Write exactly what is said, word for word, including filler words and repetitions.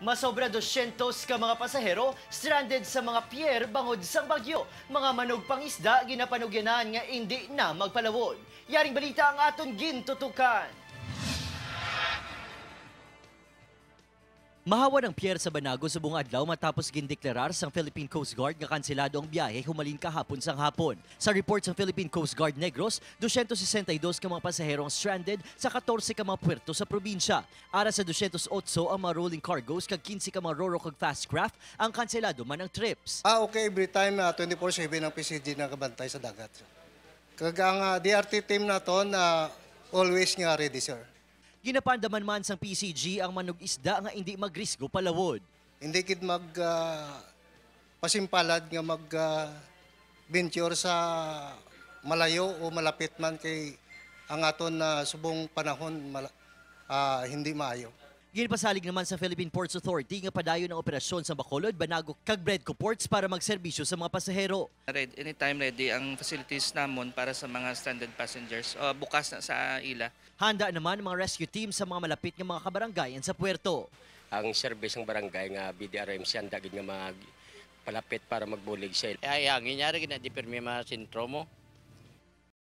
Masobra dosyentos ka mga pasahero stranded sa mga pier bangod sang bagyo. Mga manugpangisda ginapanugyanan nga indi na magpalawod. Yaring balita ang aton gintutukan. Mahawa ang pier sa Banago subong adlaw matapos gindeklarar sang Philippine Coast Guard nga kanselado ang biyahe humalin kahapon sang hapon. Sa report sang Philippine Coast Guard Negros, dosyentos sesenta y dos ka mga pasahero ang stranded sa katorse ka mga puerto sa probinsya. Ara sa dosyentos otso ang mga rolling cargos kag kinse ka mga ro-ro kag fast craft ang kanselado man ang trips. Ah, okay, every time uh, twenty-four seven ang P C G nagabantay sa dagat. Kag ang uh, D R T team naton uh, always nga ready, sir. Ginapandaman man sang P C G ang manug-isda nga indi magrisgo palawod. Hindi gid mag uh, pasimpalad nga mag uh, venture sa malayo o malapit man kay ang aton uh, subong panahon mala- uh, hindi maayo. Ginpasalig naman sa Philippine Ports Authority nga padayon ang operasyon sa Bacolod, Banago kag Bredco Ports para magserbisyo sa mga pasahero. Ready, anytime ready ang facilities namon para sa mga stranded passengers. Uh, bukas na sa ila. Handa naman ang mga rescue team sa mga malapit nga mga kabarangayan sa puerto. Ang service ng barangay nga B D R M C handa gid nga mag palapit para magbulig sa ila. Ay, hangin niya rin, di pirmi mga sentro mo.